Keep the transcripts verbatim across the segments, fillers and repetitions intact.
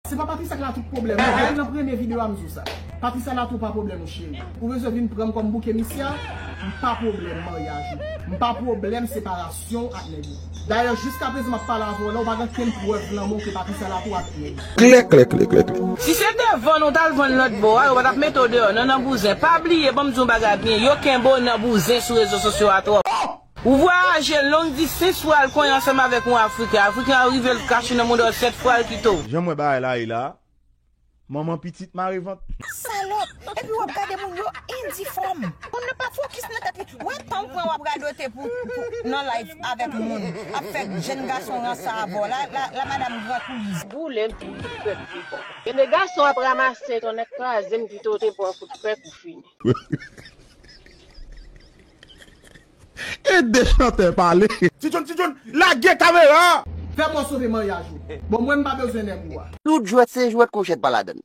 Se pa Patricia k la tout pwoblèm, non. Al nan premye videyo a, m di w sa. Patricia la tou pa pwoblèm ou, cheri. Ou bezwen vin pran m kòm bouk emisè? M pa pwoblèm maryaj ou. M pa pwoblèm separasyon w ak nèg ou. Dayè, jiska prezan m ap pale avè w la, ou pa gen kenn prèv lanmou ke Patricia la tou avèk nèg ou. Klè, klè, klè, klè, klè. Si se te vann ou t al vann lòt bò a, yo pa t ap mete w deyò, non, nan bouzen. Pa bliye, ban m di w yon bagay byen, yo kenbe w nan bouzen sou rezo sosyo a twòp. Ou vwayaje long distance pou al konyen ansanm avèk yon Afriken. Afriken an rive l kache nan mouda w sèt fwa l kite w. Jan m wè bagay la ye la, manman pitit mare vant. Salòp! Epi w ap gade moun yo endifòm. Moun nan pa fokis nan tèt li. Ou wè tan w pran w ap radote pou, pou, nan live avèk moun. Ap fè jèn gason ranse avè w. La, la, la madanm gran kou li. Boule m, ti kout krèk li bon. Gen de gason ap ranse ton nèk kraze m, kite w te pran kout krèk ou fini. Ede chantè pale. Ti John, Ti John, lage kamera a! Fè mwen sove maryaj ou. Bon, mwen m pa bezwen nèg ou a. Tout jwèt se jwèt, kouchèt pa ladann.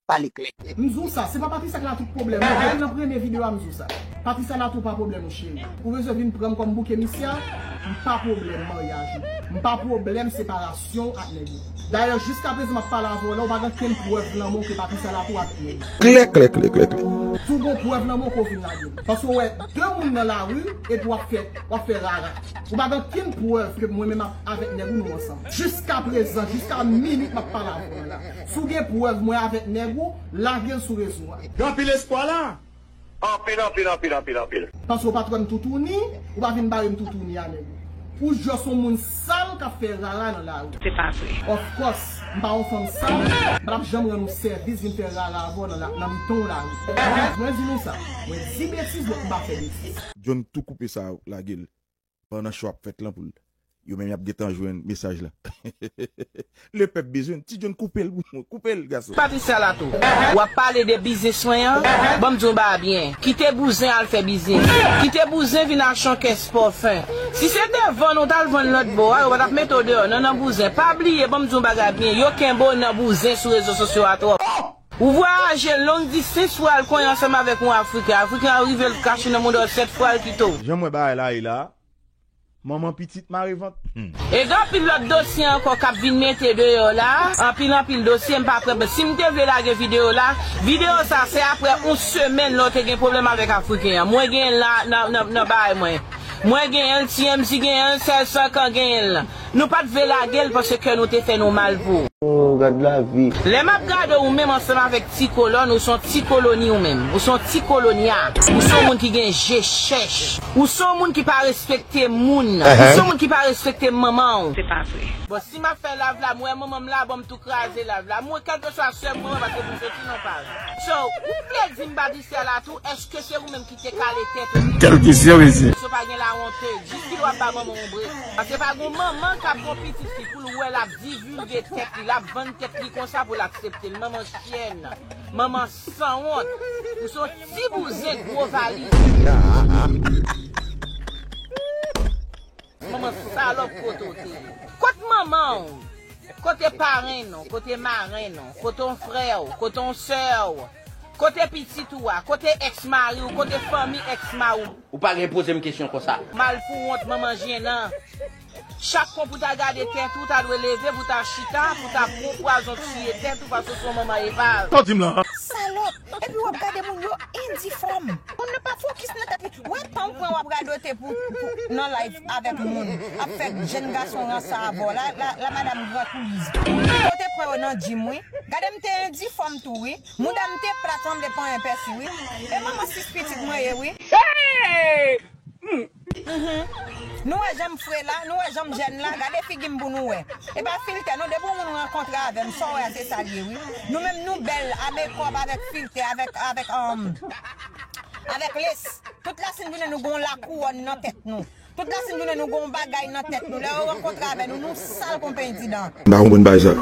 Pale klè. M di w sa, se pa Patricia k la tout pwoblèm, non. Al nan premye videyo a, m di w sa. Patricia la tou pa pwoblèm ou, cheri. Ou bezwen vin pran m kòm bouk emisè? M pa pwoblèm maryaj ou. M pa pwoblèm separasyon ak nèg ou. Dayè, jiska prezan m ap pale avè w la, ou pa gen kenn prèv lanmou ke Patricia la tou avèk nèg ou. Klè, klè, klè, klè, klè. Si w gen prèv lanmou ke w vin lage m. Paske w wè de moun nan lari epi w ap fè, w ap fè rara. Ou pa gen kenn prèv ke mwen menm ap, avèk nèg ou nou ansanm. Jiska prezan, jiska minit m ap pale avè w la. Si w gen prèv mwen avèk nèg ou, lage l sou rezo a. Gen anpil espwa la. Anpil, anpil, anpil, anpil, anpil. Paske w pa t wè m toutouni, ou pa vin bare m toutouni a nèg ou. Ou jis yon moun sal k ap fè rara nan lari. Se pa vre. Of course, m pa yon fanm sal, m pa t ap janm rann ou sèvis vin fè rara avè w nan la, nan mitan w lari. Mwen di nou sa, mwen di betiz, mwen m pa fè betiz. John tou koupe sa, lage l. Pandan show ap fèt lan pou l. Yo menm y ap gentan jwenn mesaj la. Lepèp bezwen Ti John, koupe l pou mwen, koupe l gason. Patricia la tou. W ap pale de biznis mwen an? Ban m di w yon bagay byen. Kite bouzen al fè biznis. Kite bouzen vin achte yon kès pòfen. Si se te vann ou t al vann lòt bò a, yo pa t ap mete w deyò, non, nan bouzen. Pa bliye, ban m di w yon bagay byen. Yo kenbe w nan bouzen sou rezo sosyo a twòp. Ou vwayaje long distance pou al konyen ansanm avèk yon Afriken. Afriken an rive l kache nan mouda w sèt fwa l kite w. Jan m wè bagay la ye la, manman pitit mare vant. E gen anpil lòt dosye ankò k ap vin mete deyò la. Anpil, anpil dosye, m pa prè. Si m te vle lage videyo la, videyo sa se aprè yon semèn lè w te gen pwoblèm avèk Afriken an. Mwen genyen l la nan, nan, nan bagay mwen. Mwen genyen l, T M Z genyen l, Sèl Sankan genyen l. Nou pa t vle lage l paske kè nou te fè nou mal pou ou. Oh, gad lavi. Lè m ap gade w, ou menm ansanm avèk Ti Kolòn, ou se yon ti koloni ou menm. Ou se yon ti koloni a. Ou se yon moun ki gen je chèch. Ou se yon moun ki pa respekte moun. Ou se yon moun ki pa respekte manman w. Se pa vre. Bon, si m ap fè live la, m wè manman m la, bon, m tou kraze live la. M wè kèlkeswa sè m mwen, paske pou m soti nan paj. So, ou vle di m Patricia la tou, èske se ou menm ki te kale tèt ou? Kèl kesyon, mesye. Mesye pa gen lawonte. Jis ki w ap ba manman w brek. Paske pa gon manman k ap gon pitit fi pou l wè l ap divilge tèt li, l ap vann tèt li konsa pou l aksepte l. Manman chyèn, manman sanwont. Ou se yon ti bouzen gwo valiz. Manman salòp kote w te ye? Kot manman w? Kote parenn ou? Kote marenn ou? Kote yon frè w? Kote yon sè w? Kote pitit ou a? Kote èks mari w? Kote fanmi èks mari w? Ou pa gen poze m kesyon konsa. Mal pou wont manman jenan. Chak kon pou ta gade tèt ou, ta dwe leve pou ta chita, pou ta pran pwazon tiye tèt ou paske w se yon manman epav. Sa w di m lan? Salòp! Epi w ap gade moun yo endifòm. Moun nan pa fokis nan tèt li. Ou wè tan w pran w ap radote pou, pou, nan live avèk moun. Ap fè jèn gason ranse avè w. La, la, la madanm gran kou li. Yo te pran yo nan gym, wi. Gade m te endifòm tou, wi. Mouda m te plat sanble panyen pèsi, wi. E manman sis pitit mwen ye, wi. Hey! Nou wè jan m fre la, nou wè jan m jèn la, gade figi m pou nou wè. E pa filtè non, depi yon moun rankontre avè m, sa w wè a se sa l ye wi. Nou menm nou bèl, a mekòp, avèk filtè, avèk, avèk, um, avèk lès. Tout lasenn jounen nou gon lakouwòn nan tèt nou. Tout lasenn jounen nou gon bagay nan tèt nou. Lè yo rankontre avè nou, nou sal kon penyen ti dan. M pa konprann bagay sa.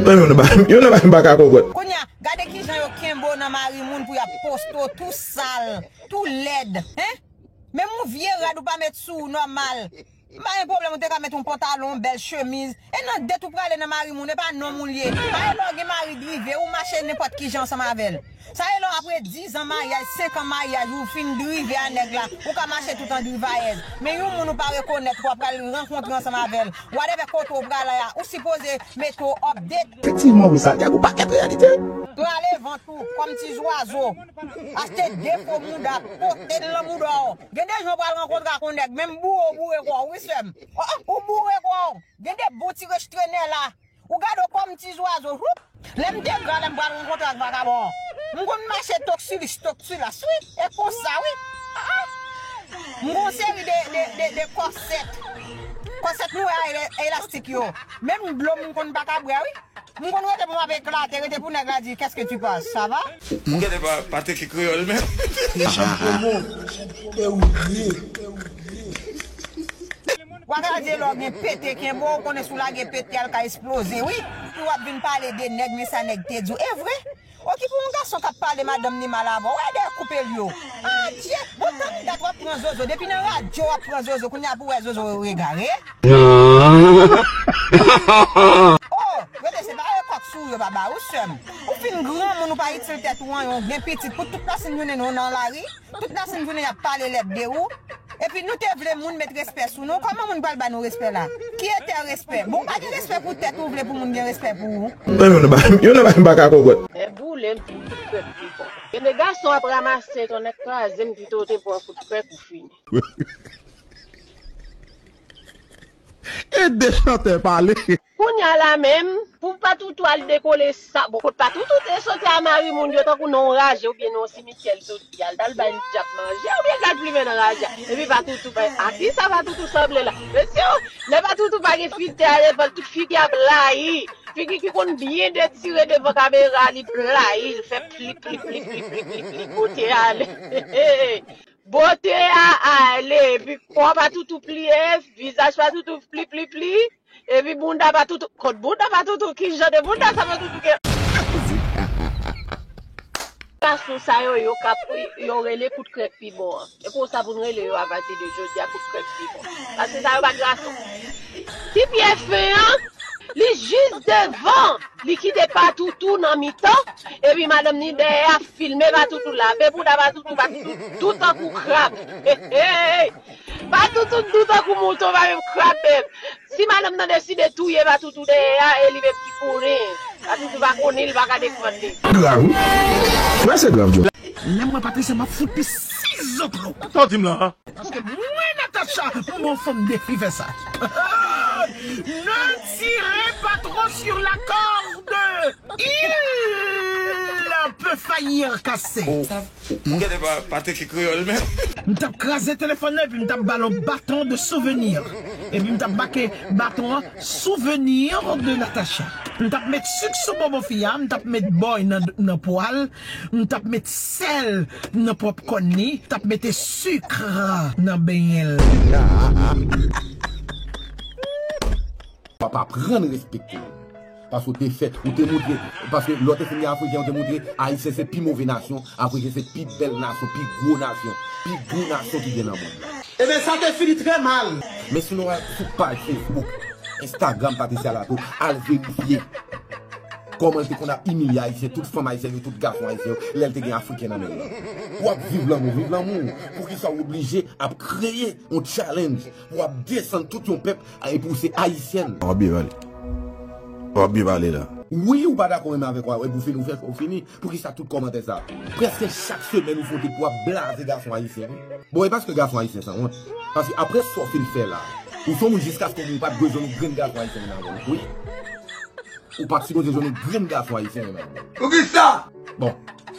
Yon nan bagay, yon nan bagay m pa ka konprann. Kounye a, gade kijan yo kenbe w nan mari moun pou y ap poste w tou sal, tou lèd. Hein? Menm yon vye rad ou pa met sou ou nòmal. M pa gen pwoblèm, ou te ka met yon pantalon, yon bèl chemiz. E nan det ou prale nan mari moun, e pa nonm ou l ye. Pa e lè w gen mari drive, ou mache nenpòt kijan ansanm avè l. Sa e lè w apre diz an maryaj, senk an maryaj, ou fin drive a nèg la, ou ka mache tout an drivayèz. Men yon moun ou pa rekonèt, w ap pral rankontre ansanm avè l. Whatever kote w prale a, ou sipoze mete w update. Efektivman, wi, sa gen yon pakèt reyalite. Rale vant ou, kòm ti zwazo. Achte de fo mouda, pote l nan bouda w. Gen de jan w pral rankontre ak yon nèg, menm boure w boure kò w, wi sè m. O, o, ou boure kò w. Gen de bon ti rech trennen la. Ou gade w kòm ti zwazo. Houp! Lè m te gran, lè m pral rankontre ak vakabon an, m konn mache toksilis, toksilas, wi. E konsa, wi. Ah, ah. M gon seri de, de, de, de kòsèt. Kòsèt nou wè a ele-, elastik yo. Menm dlo m konn pa ka bwè, wi. M konn rete pou m ap eklate, rete pou nèg la di, "Qu'est-ce que tu penses? Ça va?" M gade pa, pa teke kreyòl menm. W a kraze lè w gen pete kenbe w, konnen si w lage pete a l ka esploze, wi. Epi w ap vin pale de nèg, men sa nèg te di w. E vre? Okipe yon gason k ap pale madanm ni mal avè w, w a dèyè koupe l yo. Adye! Bon, tann dat w ap pran zozo, depi nan radyo w ap pran zozo, kounye a pou w wè zozo yo egare. Oh, rete se pa e kòk sou yo pa ba ou sè m. Ou fin granmoun, ou pa itil tèt ou anyen, ou gen pitit, pou tout lasenn jounen nou nan lari. Tout lasenn jounen y ap pale lèd de ou. Epi nou te vle moun met respè sou nou. Kòman moun pral ba nou respè la? Ki etè respè? Bon, ou pa gen respè pou tèt ou, ou vle pou moun gen respè pou ou? Menm yo nan ba, yo nan ba m pa ka konprann. Mè boule m fin kout krèk pi bon. Gen de gason ap ramase ton nèk kraze m pito w te pran kout krèk ou fini. E de chantè pale. Kounye a la menm, pou Patoutou al dekole sa, bon, kot Patoutou te soti a mari moun yo tankou nan yon raje oubyen nan yon simityè l soti, al, al bay yon djab manje, oubyen l al plimen nan raje a. Epi Patoutou bay, a kisa Patoutou sanble la? Mesye, lè Patoutou pa gen filtè a devan l, tout figi a blayi. Figi ki konn byen detire devan kamera, li blayi, l fè plip, plip, plip, plip, plip, plip, plip, kote ale. Bote a ale, epi kò Patoutou pliye, vizaj Patoutou pli, pli, pli, epi bounda Patoutou, kot bounda Patoutou, ki jan de bounda sa Patoutou gen? Gason sa yo, yo ka, yo rele kout krèk pi bon an. E konsa pou n rele yo apati de jodi a, kout krèk pi bon. Paske sa yo pa gason. Ti pye fen an, li jis devan, li kite Patoutou nan mitan, epi madanm ni dèyè a filme Patoutou, lave bouda Patoutou, Patoutou dou tankou krab. Hey, hey, hey. Patoutou dou tankou mouton, pa menm krab menm. Si madanm nan deside touye Patoutou dèyè a, e li menm ki konnen. Patoutou pa konnen, li pa ka defann li. Grav, wi. Wè, se grav, Djo. Lè m wè Patricia, m ap fout li sis zoklo. Sa w di m la, a? Paske mwen, Natacha, m yon fanm defi fè sa. Ne tirez pas trop sur la corde. Il peut faillir casser. M gade pa, pa teke kreyòl menm. M t ap kraze telefòn nan epi m t ap ba l yon baton de souvenir. Epi m t ap make baton an souvenir de Natacha. M t ap met sik sou bonbon fi a, m t ap met bòy nan, nan pwa l, m t ap met sèl nan pòpkòn li, m t ap mete sik nan benyen l. W ap aprann respekte yo. Paske w te fèt, ou te montre, paske lè w te fin gen Afriken, ou te montre Ayisyen se pi move nasyon, Afriken se pi bèl nasyon, pi gwo nasyon, pi gwo nasyon ki gen nan mond lan. Ebyen, sa te fini trè mal. Men si nou al sou paj Facebook, Instagram Patricia Lato, al verifye kòman l te konn ap imilye Ayisyen, tout fanm Ayisyen yo, tout gason Ayisyen yo, lè l te gen Afriken nan men l lan. W ap viv lanmou, viv lanmou. Poukisa w oblije ap kreye yon challenge pou w ap desann tout yon pèp, epi w se Ayisyèn? W ap byen pale. W ap byen pale la. Wi, ou pa dakò menm avèk w, epi w fini, ou fè, ou fini. Poukisa tout kòmantè sa? Prèske chak semèn ou fè yon tit pou w ap blaze gason ayisyen, wi. Bon, e paske gason ayisyen sanwont. Paske apre sa w fin fè la, ou se yon moun jiskaske ou pa t bezwen yon grenn gason ayisyen vin avè w, wi. Ou pa t sipoze jwenn yon grenn gason ayisyen menm avè w. Poukisa? Bon,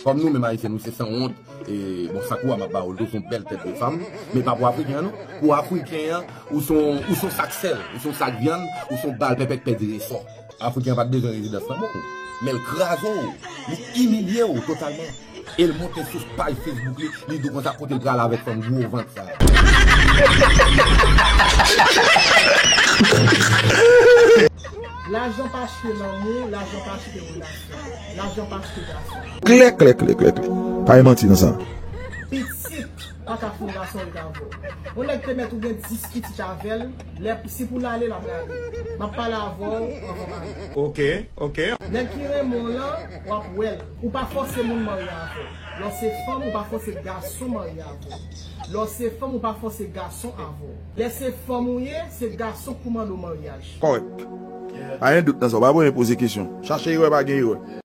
kòm nou menm ayisyen, nou se sanwont, e, bon, sa kou a m ap ba w, ou se yon bèl tèt de fanm, men pa pou afriken an, non. Pou afriken an, ou se yon, ou se yon sak sèl, ou se yon sak vyann, ou se yon bal pèpè k pèdi resò. Afriken an pa t bezwen rezidans lan, bon. Men l kraze w, li imilye w totalman. E l monte sou paj Facebook li, li di w konsa kote l prale avèk fanm gwo vant sa a. Lajan pa achte lanmou, lajan pa achte relasyon, lajan pa achte gason. Klè, klè, klè, klè, klè. Pa gen manti nan sa. Pitit pa ka fè yon gason ret avè w. Yon nèg te mèt ou gen dis pitit avè l, lè si pou l ale, l ap rale. M ap pale avè w anvan m ale. Ok, ok. Nèg ki renmen w lan, w ap wè l. Ou pa fòse moun marye avè w. Lè w se fanm, ou pa fòse gason marye avè w. Lè w se fanm, ou pa fòse gason avè w. Lè se fanm ou ye, se gason k pou mande w maryaj. Kòrèk. Pa gen dout nan sa, w pa bezwen poze kesyon. Chache erè, pa gen erè.